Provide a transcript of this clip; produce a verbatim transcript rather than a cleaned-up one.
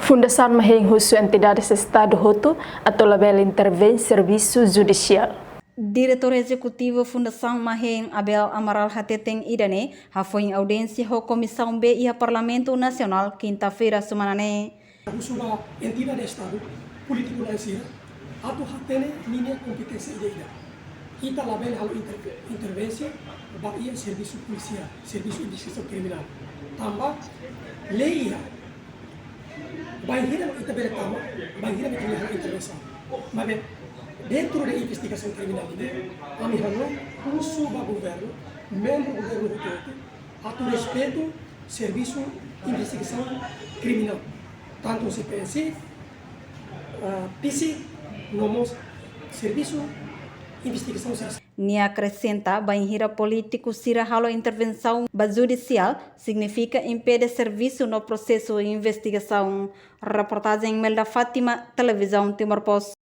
Fundasaun Mahein husu entidades Estadu hotu atu labele intervén servisu judisiál. Diretór Ezekutivu Fundasaun Mahein, Abel Amaral, hateten ida-ne'e hafoin audiénsia ho Komisaun B iha Parlamentu Nasionál, kinta-feira semana ne'e. Husu ba entidade Estadu, polítiku laran sira, atu hatene ninia kompeténsia ida-idak. Ita labele halo inter-, intervensi ba iha servisu polisiál, servisu investigasaun kriminál. Tanba lei iha, bainhira ita bele tama, bainhira ita bele halo intervensaun. Maibé, dentru de investigasaun kriminál ne'e, ami halo husu ba governu, membru governu hotu-hotu, atu respeitu servisu investigasaun kriminál, tantu CPSI, ah, PSIK, no mós servisu investigasaun sira. Nia akresenta, bainhira polítiku sira halo intervensaun ba judisiál, signifika impede servisu no prosesu investigasaun. Reportajen Imelda Fátima, Televizaun Timor Post.